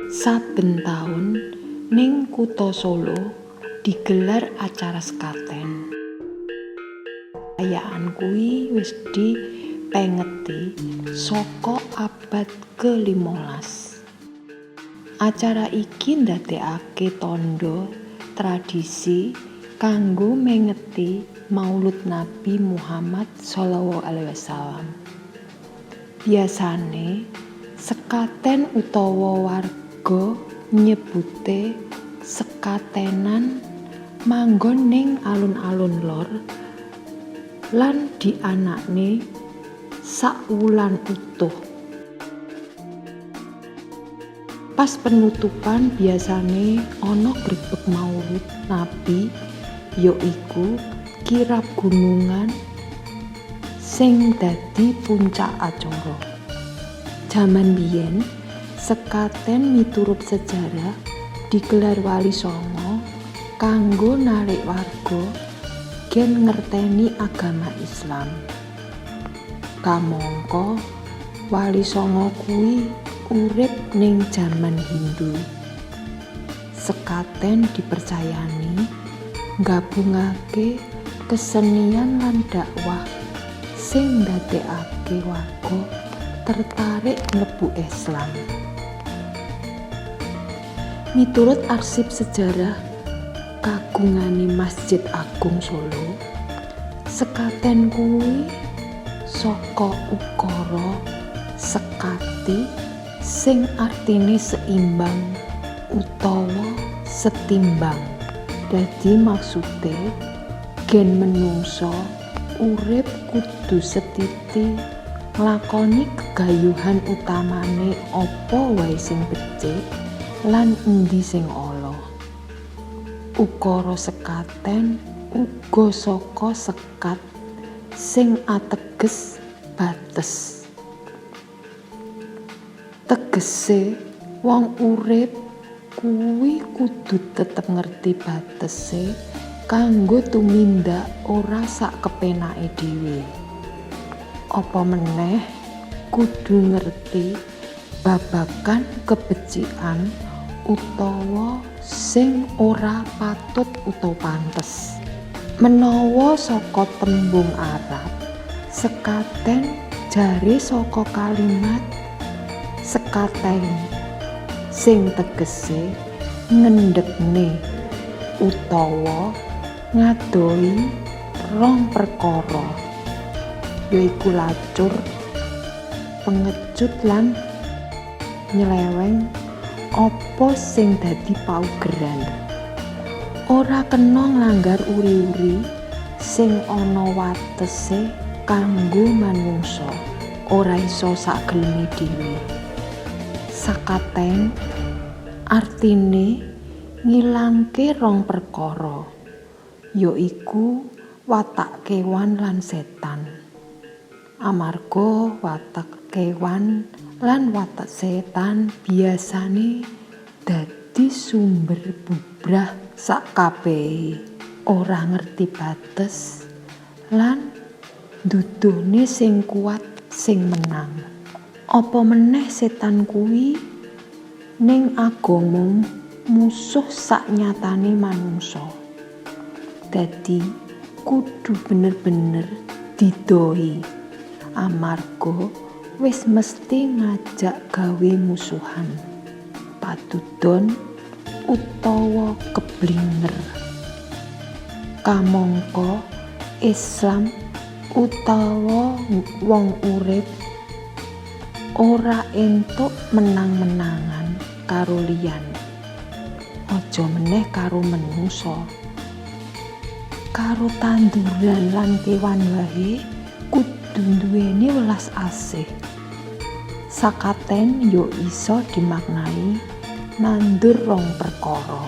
Saben taun ning kutha Solo digelar acara sekaten. Perayaan kuwi wis dipengeti saka abad ke-15. Acara iki ndadekake tandha tradisi kanggo mengeti Maulud Nabi Muhammad shallallahu alaihi wasallam. Biasane sekaten utawa warga nyebute sekatenan manggon ning alun-alun lor lan dianakne sak wulan utuh. Pas penutupan biasane ana grebeg Maulud Nabi, ya iku kirab gunungan sing dadi puncak acara. Jaman biyen sekaten miturut sejarah digelar Wali Sanga kanggo narik warga gen ngerteni agama Islam. Kamangka Wali Sanga kuwi urip ning jaman Hindu. Sekaten dipercayani nggabungake kesenian lan dakwah sing ndadekake warga tertarik mlebu Islam. Miturut arsip sejarah kagungane Masjid Agung Solo, sekaten kuwi saka ukara sekati sing artine seimbang utawa setimbang. Dadi maksude gen menungsa urip kudu setiti nglakoni gegayuhan utamane apa wae sing becik lan endi sing ala. Ukara sekaten uga saka sekat sing ateges bates. Tegese wong urip kuwi kudu tetep ngerti batese kanggo tumindak ora sak kepenake dhewe. Apa meneh kudu ngerti babagan kebecikan utawa sing ora patut utawa pantes. Menawa saka tembung Arab, sekaten jare saka kalimat sekaten sing tegese ngendhegne utawa ngadohi rong perkara, yaiku lacur, pengecut lan nyeleweng apa sing dadi paugeran. Ora kena nglanggar uri-uri sing ana watese kanggo manungsa, ora iso sak geleme dhewe. Sakaten artine ngilangke rong perkara, yaiku watak kewan lan setan. Amarga watak kewan lan watak setan biasane dadi sumber bubrah sakabehe, ora ngerti bates lan nduduhne sing kuat sing menang. Apa meneh setan kuwi ning agama musuh saknyatane manungsa. Dadi kudu bener-bener didohi amarga wis mesti ngajak gawe musuhan, padudon utawa keblinger. Kamangka Islam utawa wong urip ora entuk menang-menangan karo liyan, aja meneh karo menungsa. Karo tanduran lan kewan wae kudu nduweni welas asih. Sakaten ya iso dimaknai nandur rong perkara.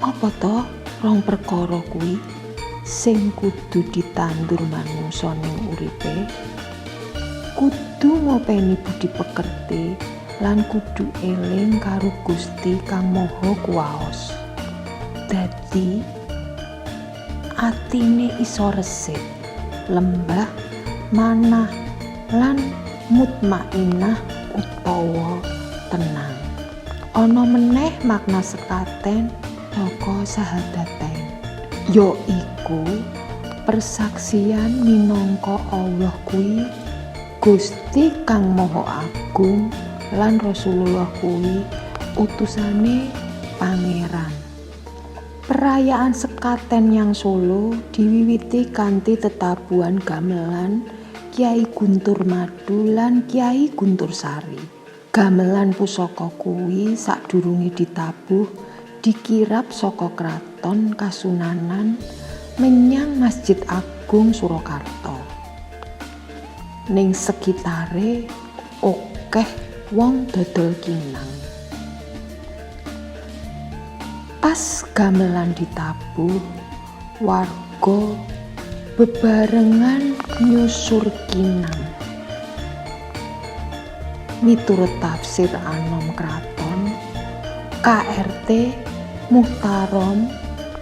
Apa to rong perkara kuwi sing kudu ditandur manungsa ning uripe? Kudu ngopeni budi pekerti lan kudu eling karo Gusti Kang Maha Kuwaos. Dadi atine iso resik, lembah manah lan mutmainah utawa tenang. Ana meneh makna sekaten saka sahadaten, ya iku persaksian minangka Allah kuwi Gusti kang Maha Agung lan Rasulullah kuwi utusane Pangeran. Perayaan sekaten nyang Solo diwiwiti kanthi tetabuhan gamelan Kyai Guntur Madu lan Kyai Guntur Sari. Gamelan pusaka kuwi sadurunge ditabuh dikirab saka Kraton Kasunanan menyang Masjid Agung Surakarta. Ning sekitare akeh wong dodol kinang. Pas gamelan ditabuh, warga bebarengan nyusur kinang. Miturut tafsir Anom Kraton, KRT Muhtarom,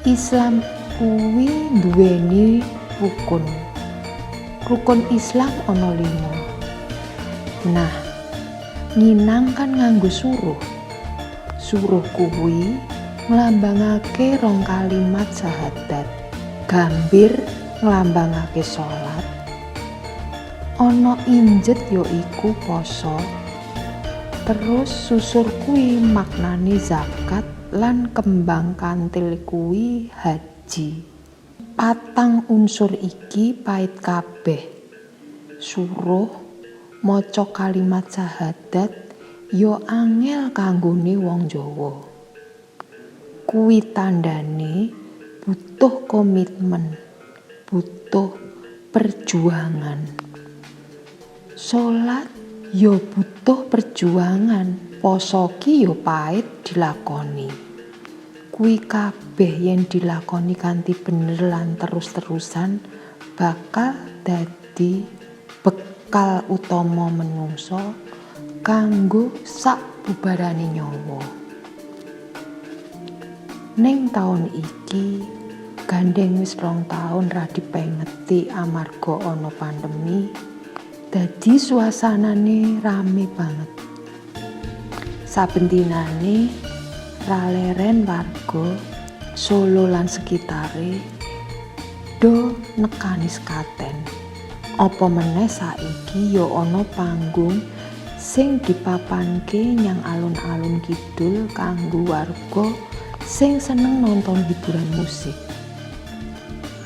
Islam kuwi nduweni rukun. Rukun Islam ana 5. Nah, nginang kan nganggo suruh. Suruh kuwi nglambangake rong kalimat syahadat. Gambir nglambangake salat. Ana injet, ya iku poso. Terus susur kuwi maknane zakat lan kembang kantil kuwi haji. Patang unsur iki pait kabeh. Suruh, maca kalimat syahadat ya angel kanggone wong Jawa. Kuwi tandane butuh komitmen, butuh perjuangan. Salat ya butuh perjuangan, poso ki ya pait dilakoni. Kuwi kabeh yen dilakoni kanthi bener lan terus-terusan bakal dadi bekal utama menungsa kanggo sak bubarane nyawa. Ning taun iki, gandeng wis 2 taun ra dipengeti amarga ana pandemi, dadi suasanane rame banget. Saben dinane ra leren warga Solo lan sekitare do nekani sekaten. Apa meneh saiki ya ana panggung sing dipapanke nyang alun-alun kidul kanggo warga sing seneng nonton hiburan musik.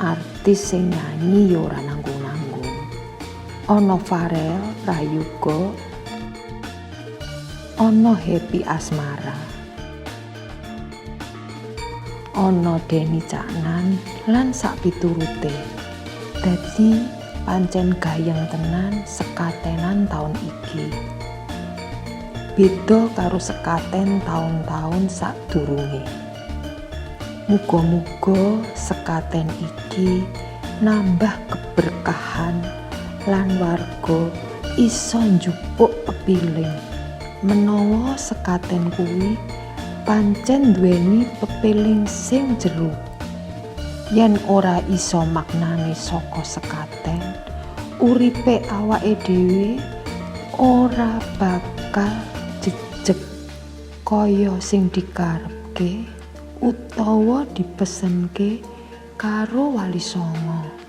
Artis sing nyanyi ya ora nanggung-nanggung. Ana Farel Prayuga, ana Happy Asmara, ana Denny Caknan lan sakpiturute. Dadi pancen gayeng tenan sekatenan taun iki. Beda karo sekaten taun-taun sadurunge. Muga-muga sekaten iki nambah keberkahan lan warga iso njupuk pepiling menawa sekaten kuwi pancen nduweni pepiling sing jero. Yen ora iso maknane saka sekaten, uripe awake dhewe ora bakal jejeg kaya sing dikarepke utawa dipesenke karo Wali Sanga.